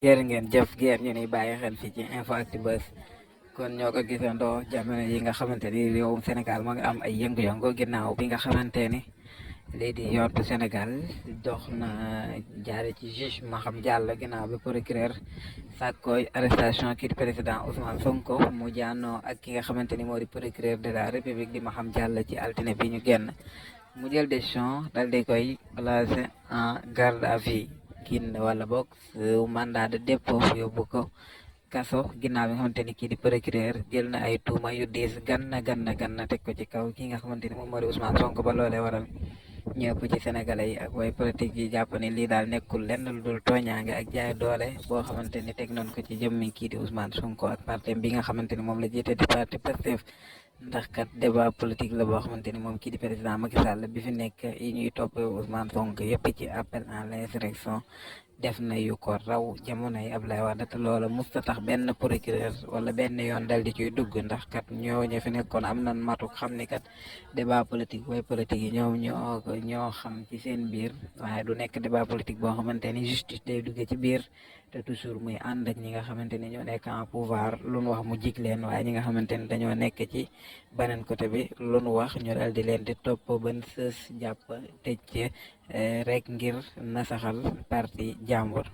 jërë ngeen jëf ngeen ñu ni bàyyi xel fii ci InfoActu Buzz kon ñoo ko gisandoo jamono yi nga xamante ni réewum Sénégal moo ngi am ay yëngu-yëngu ginnaaw bi nga xamante ni lii di yoon bu Sénégal dox na jaare ci juge Maham Diallo ginnaaw bi procureur sàkkooy arrestation kii di président Ousmane Sonko mu jaanoo ak ki nga xamante ni moo di procureur de la République di Maham Diallo ci altine bi ñu génn mu jël décision dal di koy placé en garde à vue kin wala boog mandat de dépôt yóbbu ko kaso ginnaaw bi nga xamante ni kii di procureur jël na ay tuuma yu diis ganna teg ko ci kaw ki nga xamante ni moom moo di Ousmane Sonko ba loolee waral ñëpp ci sénégalais yi ak way politique yi jàpp ni lii daal nekkul lenn lu dul tooñaange ak jaay doole boo xamante ni teg nañ ko ci jëmmi kii di Ousmane Sonko ak parti bi nga xamante ni moom la jiite di parti Pastef ndax kat débat politique la boo xamante ni moom kii di président Macky Sall bi fi nekk yi ñuy topp Ousmane Sonko yëpp ci appel à l'insurrection def na yu ko raw jamono yi Abdoulaye Wade te loola musta tax benn procureur wala benn yoon dal di ciy dugg ndax kat ñooñu fi nekkoon am nan matuk xam ni kat débat politique way politique yi ñoom ñoo xam ci seen biir waaye du nekk débat politique boo xamante ni justice day dugge ci biir te toujours muy ànd ak ñi nga xamante ni ñoo nekk en pouvoir lu nu wax mu jig leen waaye ñi nga xamante ni dañoo nekk ci beneen côté bi lu nu wax ñu dal di leen di topp ban sës jàpp tëj rek ngir nasaxal parti jàmbur